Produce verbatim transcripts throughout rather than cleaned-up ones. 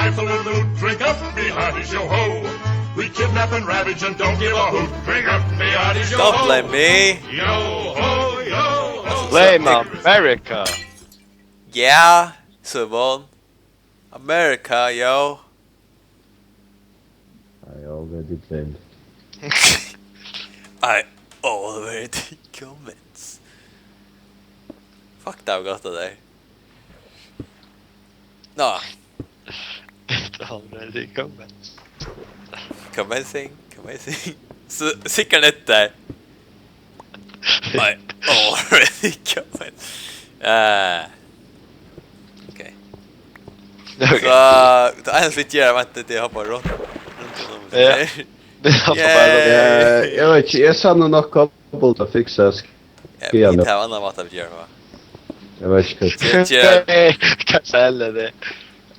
Life a little loot, drink up, be hearty, yo ho. We kidnap and ravage and don't give a hoot. Drink up, be hearty, yo ho. Don't blame me. Yo ho, yo ho. Blame America. Yeah, Simon. America, yo. I already blamed. I already comments. Fuck, tað var gott av tær. Nå, It already comments. Commencing, commencing. So, sikkert etter. I already comments. Uh, ok. Ok. So, tað einasta vit gera, vent, tað er hoppa rundt. Rundt og rundt. Ja. Hoppa bara rundt. Yeah. Eh, jeg vet ikke, jeg savner nok kobolt å fikse. Ja, Skal jeg vit hava annan máta at gera, va? Jeg vet ikke hva. Tja, tja. Hva selger det?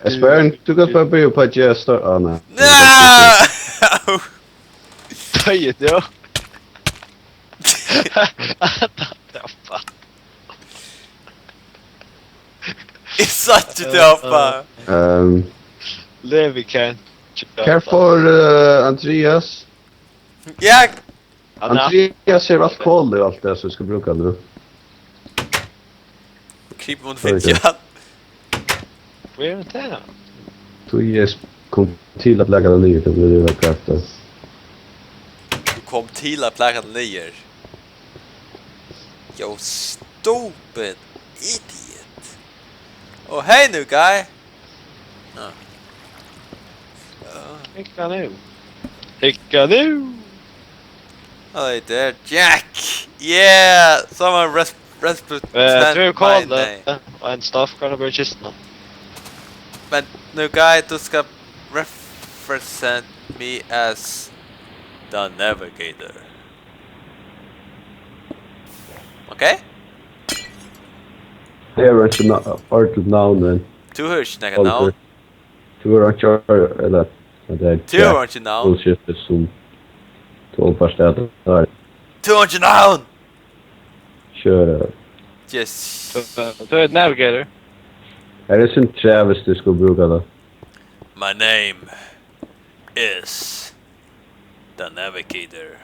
Espen, du kan bare begynne på at jeg står... Ah, nei. No! Tøyet, jo. Tøyet, jo. Eg sá ikki teg hoppa. Um, Levi can't. Her får uh, Andreas. Ja, Han er Andreas har alt kol og alt det som skal bruke nå. Creeper mot fitjan. Hva er det her? Du jeg kom til at legge den nye, for det var kraftig. Du kom til at plage den nye. Yo, stupid idiot. Oh, hey, new guy. Ah. Ah. Hygga nú. Hygga nú. Hello there, Jack. Yeah, someone res- respect Eh, my Drew Cole, name. eh, og en staff kan du bruke kisten. Men new guy, du skal represent me as the navigator. Ok? Det er ikke na- ordentligt navn, men Du har ikki nakað navn. Du har ikke ordentligt, eller det er Du har ikki navn. Bullshit, det er som to bare stedet der. Du har ikki navn! Kjør. Yes. Så, eh, du er et navigator. Er det sånn Travis du skulle bruke da? My name is the navigator.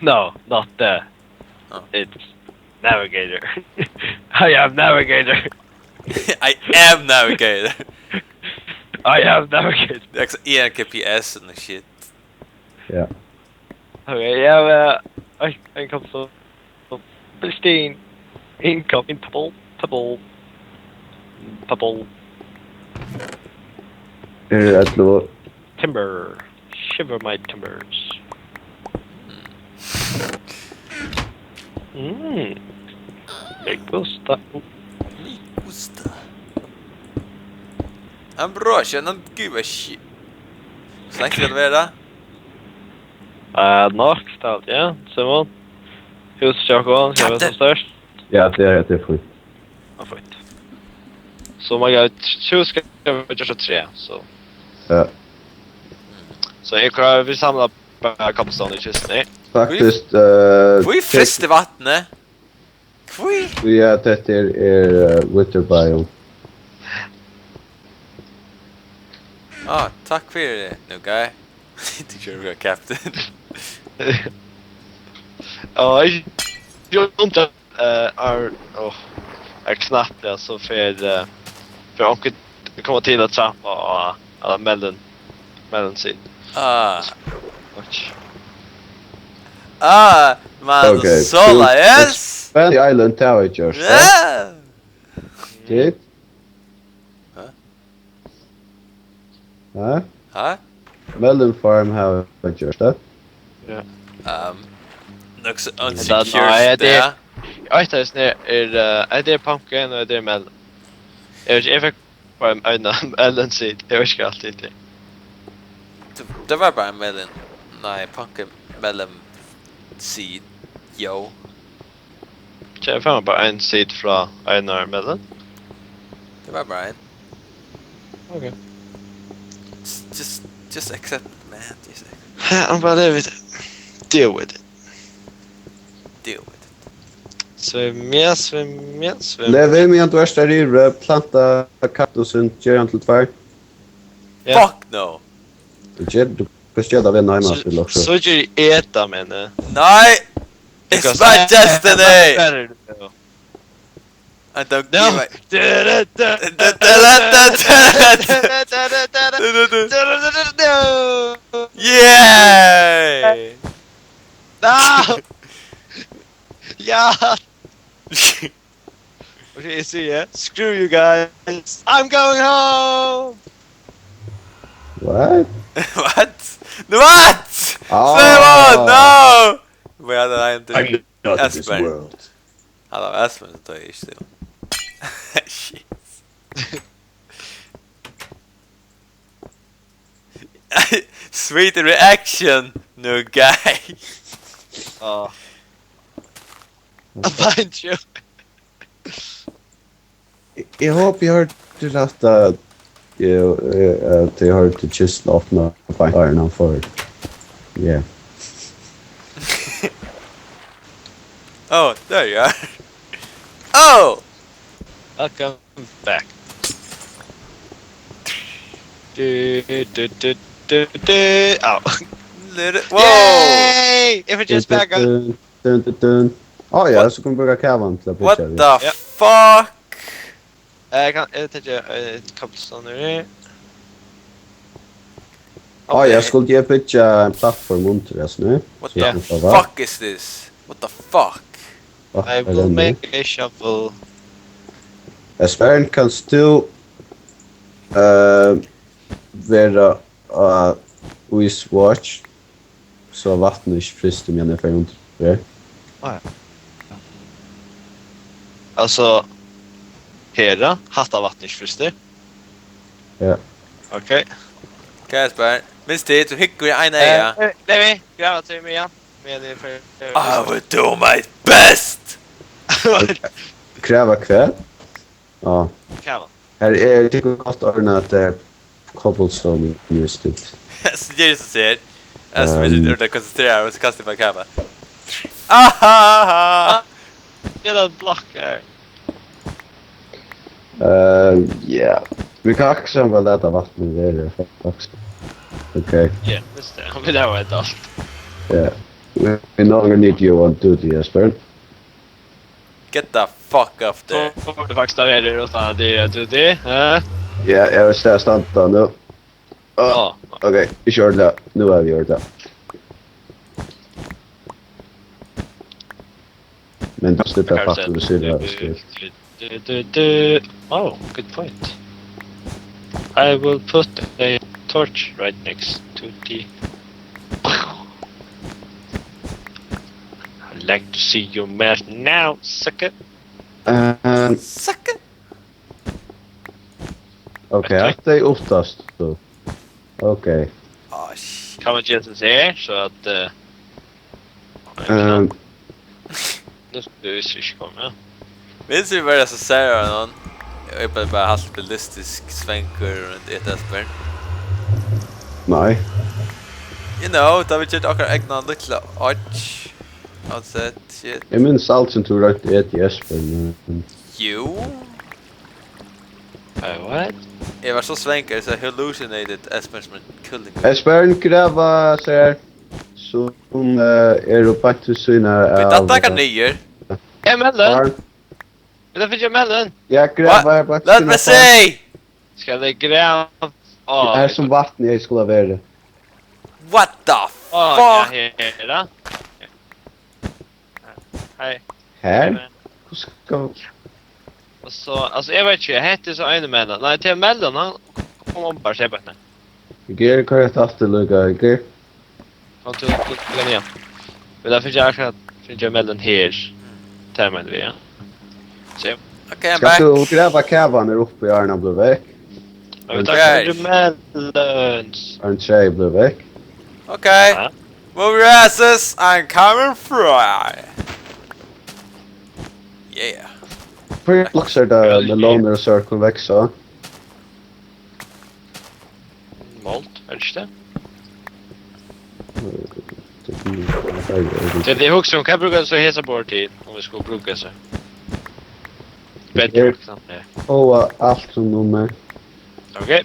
No, not the. Oh. It's navigator. I am navigator. I am navigator. I am navigator. Det er ikke E N K P S eller noe shit. Ja. Okay, yeah, uh, I, I come so. Pristine. Income, in purple, purple, purple. Er det et lov? Timber. Shiver my timbers. Mm. Me gusta. Me gusta. Ambrosia, não give a shit. Snakker det være? Uh, nok, stalt, ja. Simon. Hus, Jakob, skal vi så størst? Ja, det er, det er fint. Ja, fint. Så man kan, hus skal vi gjøre så tre, så. Ja. Så jeg klarer, vi samler bare cobblestone i kisten, eh? Faktisk, uh, Hví fryst vatnet? Hví? Ja, dette er, er uh, winter biome. Ah, takk fyri tað, new guy. Tú kjører við captain. Ja, jeg, jeg undrer, eh, er, åh, er knappt, ja, så for, eh, for onkel kommer til å trappe og, eller melden, melden sin. Ah, Oj. ah, man Okay, sola, so yes. Expand the island tower, Josh. Yeah. Dit? Hæ? Hæ? Hæ? Melon farm har gjort det. Ja. Um, looks Da- unsecured nei, det- there. Oj, det er sånn her, er, eh, er det pumpkin, og er det melon? Jeg vet ikke, jeg fikk bare en, en melon seed, jeg vet ikke alltid det. Det, det var bara en melon. Nej, pumpkin melon seed. Jo. Så jeg får bare en seed fra Einar melon. Det var bara en. Ok. Just, just, just accept it, man. Just accept. Ja, han bare lever det. Deal with it. Deal with it. Svimja, svimja, svimja. Levi, meðan tú ert har yvir, planta kaktusin, ger hann til tvær. Ja. Fuck no. Du ger, du kan stjæla den heima til også. Så ger eta, men. Nei! It's my destiny! I don't give a... Yay! No! Ja! Okay, so yeah, screw you guys. I'm going home! What? What? What? Ah. Say what? No! We had an I'm not of this Espen. World. Hallå, Espen, så tar jag ikke det. Shit. Sweet reaction, new guy. Oh. I find you. Jeg håper jeg hørte rett at, jeg, eh, at jeg hørte kisten åpne på en arm for. Yeah. Oh, there you are. Oh! Welcome back. Du, du, du, du, du. Au. Little, whoa! Yay! Jeg fikk jetpack. Dun, dun, dun, dun. Å ja, så kan vi bruke kavan til å What bygge. The Ja. Fuck? Jeg kan, jeg tenker, eh, cobblestone her. Å ja, skulle jeg bygge en plattform under det nu? What Ja. The fuck is this? What the fuck? Å, I er will det make a shovel. Espen, kanst du uh, være uh, ice watch, så vatnet ikke fryster medan jeg fer under det? Å ja. Altså, her, ja. Hatta vatnet ikke fryster. Ja. Okay. Kasper, minst det, du hygger i en øye. Eh, Levi, grava til meg igjen. Med det for... I will do my best! Kræva hva? Ja. Kava. Her er det godt ordnet at det er cobblestone just det. Så det er det som ser. Jeg som Ehm. ikke ordet konsentrere, og så kaster jeg på kava. Ahaha! Det er en blokk her. Uh, ja. Vi kan ikke bare lade vattnet være, faktisk. Ok. Ja, just det. Men det var et alt. Ja. We no longer need you on duty, Espen. Get the fuck up there. Så får du faktisk ta med deg, og ta det du det. Eh? Ja, jeg vil stå stand da nu. Ja. Ok, ikke ordentlig. Nå er vi ordentlig. Men du slipper Kanskje faktisk å si det her. Du, du, du, du. Oh, good point. I will put a torch right next to the... I'd like to see your mouth now, sucker. Um, Suck it! ok, at det er oftast, så. Ok. Oh, shit. Kan man ikke se, så at... Uh, Um, Nå skal du visst ikke komme, ja. Minns vi bare så ser jeg noen. Jeg bare, bare helt ballistisk svenker rundt et Espen. nei. You know, da vi kjørte akkurat egna lille arch. Outset, shit. Jeg minns alt som du røkte et i Espen, men Jo. Uh, what? Jeg var så svenker, så jeg hallucinated Espen som en kulling. Espen grava seg som uh, er oppe til syne Vi av... tatt takker nye. Jeg melder. Barn. Vil jeg finne melden? Ja, grava her på Let me see! Skal det grave? Åh, Her som vatten jeg skulle være. What the Åh, fuck? Ja, her da. Hei. Her? Hvor skal... Og så, altså, jeg vet ikke, jeg heter så ene melden. Nei, til melden, han kom om bare se på henne. Ger, hva er det at det lukker? Ger? Kom til å lukke den igjen. Men da finner jeg akkurat, finner jeg melden her. Til melden vi, ja. Se. Okay, I'm Skal back. Du grava kavan her oppe i Arna blir vekk? Men vi tar kanskje melden. En tjej blir vekk. Okay. Ja. Move your asses, I'm coming fry. Yeah. Hvor blocks er det meloner og sørt kan vekse? Molt, er det ikke det? Det er det jeg husker om, hva bruker jeg så hesa bort til, om vi skulle bruke så? Bedre, ikke sant? Ja. Og alt som nummer. Okay.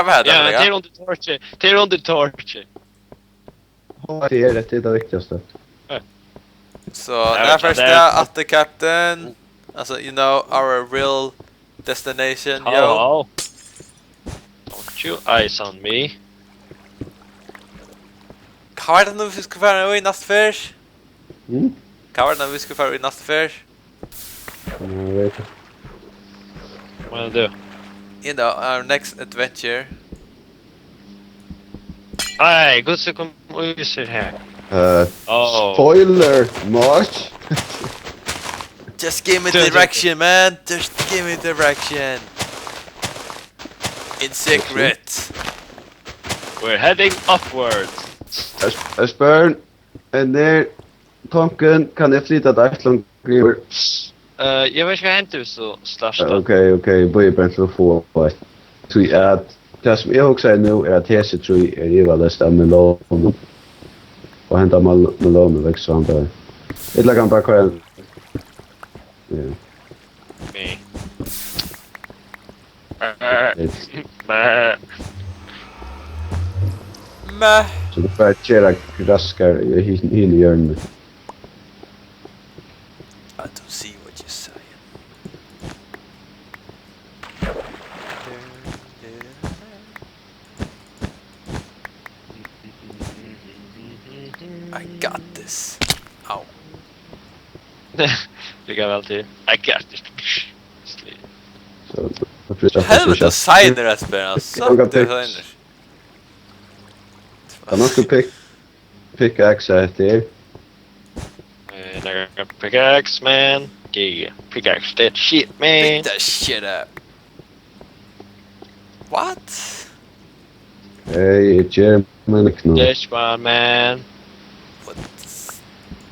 Hvat var hetta, Ja, Frigga? Tað er under torture. Tað er under torture. Hon var her, det er det viktigaste. So, nær fyrst er at the captain. Altso, you know, our real destination, yo. Hello. Don't you eyes on me. Hvat var tað nú, vit skuldu fara í næstu ferð? Mm? Hvat var tað nú, vit skuldu fara í næstu ferð? Jeg vet ikke. What do? You know, our next adventure. Hey, hvussu kom ísur her? Uh, Oh. Spoiler, March. Just give me Dude. Direction, man. Just give me direction. In secret. We're heading upwards. Es- Esbjørn, en der, Tonken, kan jeg flytte deg langt? Uh, jeg vet ikke hva hent hvis du slasher. Ok, ok, bøy bent for å få. Tror jeg at det som jeg også er nå, er at hese tror jeg er ivalest av melon. Og hente mal- melon vekk, så han bare... Et eller annet bare hva jeg... Ja. Me. Uh, meh. Meh. Så det bare kjører raskere i hin- hele hjørnet. I don't see what you're saying. I got this. Au. Ligger vel til. I got this. Så, så flytter jeg, Helvete, flytter jeg. Signer, Espen, altså. Noen Det er pick. Signer. Det er nok en pick, pickaxe etter. Uh, pickaxe, man. Yeah, pickaxe that shit, man. Pick that shit up. What? Hey, German, ikke noe. This one, man. What?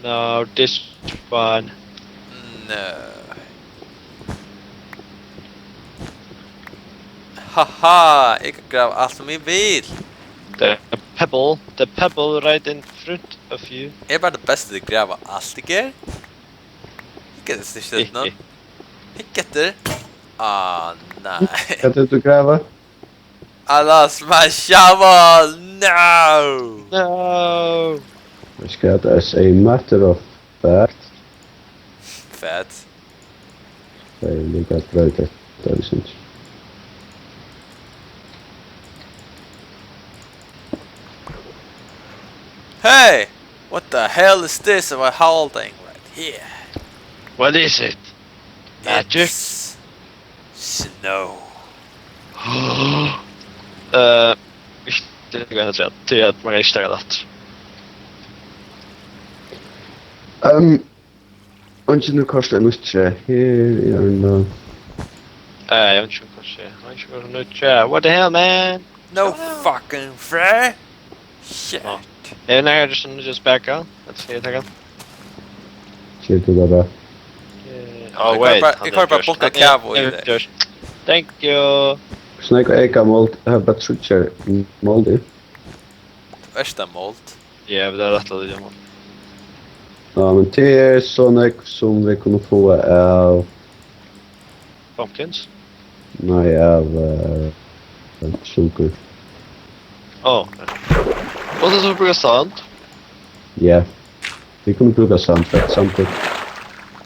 No, this one. No. Haha, eg kann grava alt sum eg vil. The pebble, the pebble right in front of you. Eg er bara tann besti til at grava alt, ikki? Eg geti ikki sett nokk. Eg geti. Ah, nei. Hva er det du graver? I lost my shovel! No! No! Skal det er a matter of fact. Fett. Det er like at prøve det, det er sant. Hey! What the hell is this I'm holding right here? What is it? Magic? It's snow. Uh, det går helt rett til at man ikke tar det. Um, og ikke noe kors er mye her i hjørnet. Eh, jeg vet ikke hva jeg skal si. Jeg vet ikke hva jeg skal si. What the hell, man? No fucking fair. Shit. Oh. Er det nær just, just back out? Let's see, take it. Shit, det er bra. Eh, oh, Jeg wait. kan bare, jeg kan bare Just- plukke kavo i det. Just- Thank you. Snakk og eka mold, jeg har bare trutcher mold i. Versta mold. Ja, det er rett og slett. Ja, men det er sånn jeg som vi kunne få av, Pumpkins? Nei, av uh, sukker. Oh. Og så så bruker sand. Ja. Vi kunne bruke sand for eksempel.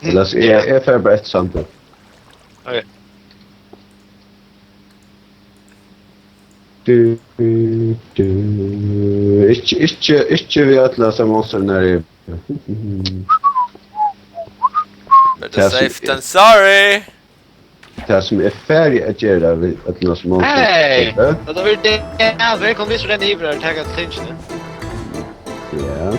Ellers, jeg, jeg får bare et sand. Ok. Du, du, du. Ikke, ikke, ikke vi alle som monster nær i. Better safe than sorry. Det som er ferdig å gjøre vi alle som monster. Hey! Ja. Ja, da blir det. Ja, velkommen til den hiver her, tagga til tingene. Ja.